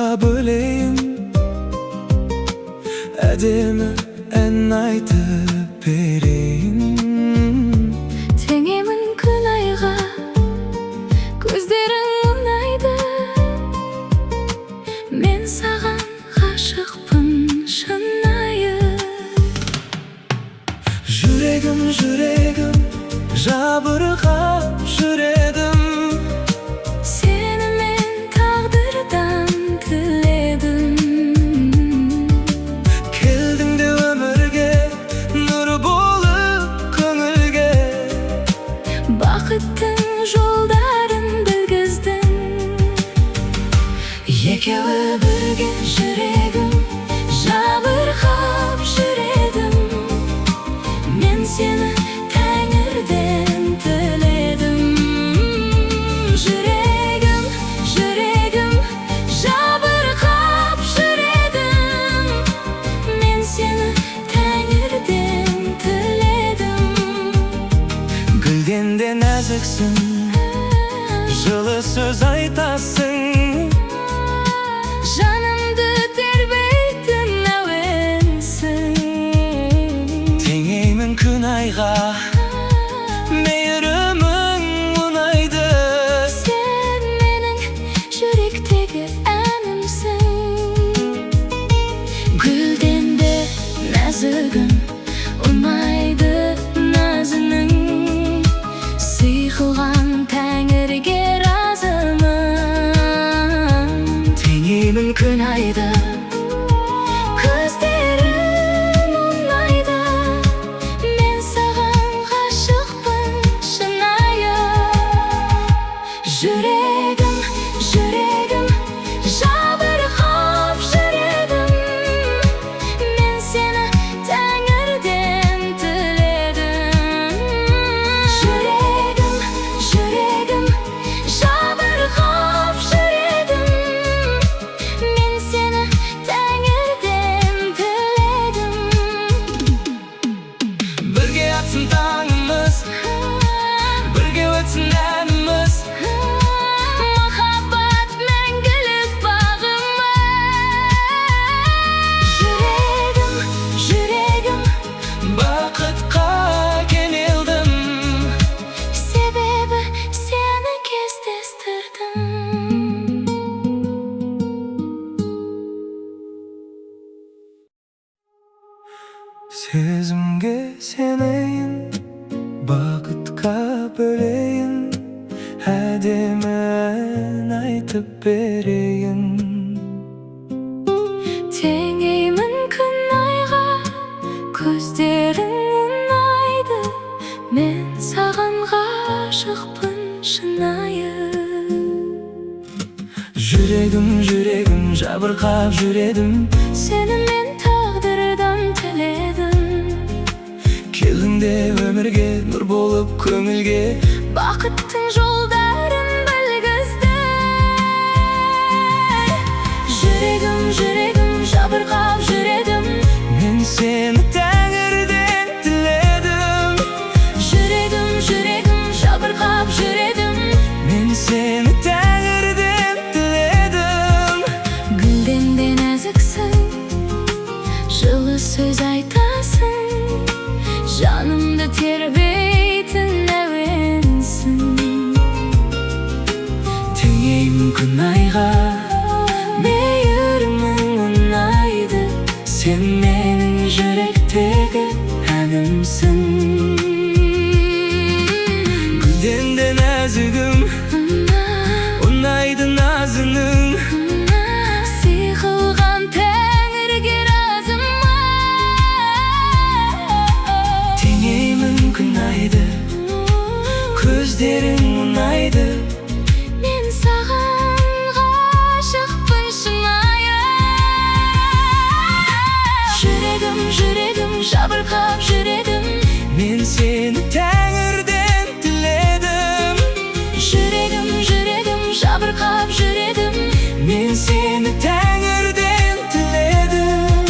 Бақытқа бөлейін, әдемі ән айтып берейін. Теңеймін күн айға, көздерің ұнайды. Мен саған ғашықпын шынайы. Жүрегім, жүрегім, жабырқап жүредім. Сені мен тағдырдан тіледім. Келдің де өмірге, нұр болып көңілге. Бақыттың жолдарын білгіздің. Екеуі бірге, жүрегім, жабырқап жүредім. Мен сені тәңірден тіледім. Жүрегім, жүрегім, жабырқап жүредім. Мен сені тәңірден тіледім. Гүлден де нәзіксің, жылы сөз айтасың. Жанымды тербейтін әуенсің. Теңеймін күн айға, мейірімің ұнайды. Сен менің жүректегі әнімсің. Гүлден де нәзігім, ұнайды назының. Сый қылған тәңірге разымын. Теңеймін Күн айды, көздерің ұнайды. Мен саған ғашықпын шынайы. Жүрегім, жүрегім, жабырқап жүредім. Мен сені тәңірден тіледім. Жүрегім, жүрегім, жабырқап жүредім. Мен сені тәңірден тіледім. Бірге атсын таңымыз, бірге өтсін әніміз. Махаббат мәңгілік бағымыз. Жүрегім, жүрегім, Бақытқа кенелдім. Себебі сені кездестірдім. Сезімге сенейін, бақытқа бөлейін, әдемі ән айтып берейін. Теңеймін күн айға, көздерің ұнайды. Мен саған ғашықпын шынайы. Жүрегім, жүрегім, жабырқап жүредім. Сені мен тағдырдан тіледім. Келдің де өмірге, нұр болып көңілге. Бақыттың жолдарын білгіздің. Жүрегім, жүрегім, жабырқап жүредім. Мен сені тәңірден тіледім. Жүрегім, жүрегім, жабырқап жүредім. Мен сені тәңірден тіледім. Гүлден де нәзіксің, жылы сөз айтасың. Жанымды тербейтін әуенсің. Теңеймін күн айға, Мейірімің ұнайды. Сен менің жүректегі әнімсің. Гүлден де нәзігім, ұнайды назының. Сый қылған тәңірге разымын. Теңеймін күн айды, көздерің ұнайды. Мен саған ғашықпын шынайы. Жүрегім, жүрегім, жабырқап жүредім. Мен сені тәңірден тіледім. Жүрегім, жүрегім, жабырқап жүредім. Мен сені тәңірден тіледім.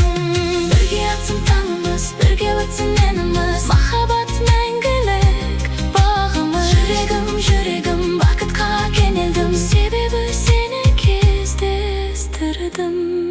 Бірге атсын таңымыз, бірге өтсін әніміз. Махаббат мәңгілік бағымыз. Жүрегім, жүрегім, бақытқа кенелдім. Себебі сені кездестірдім. кірдім.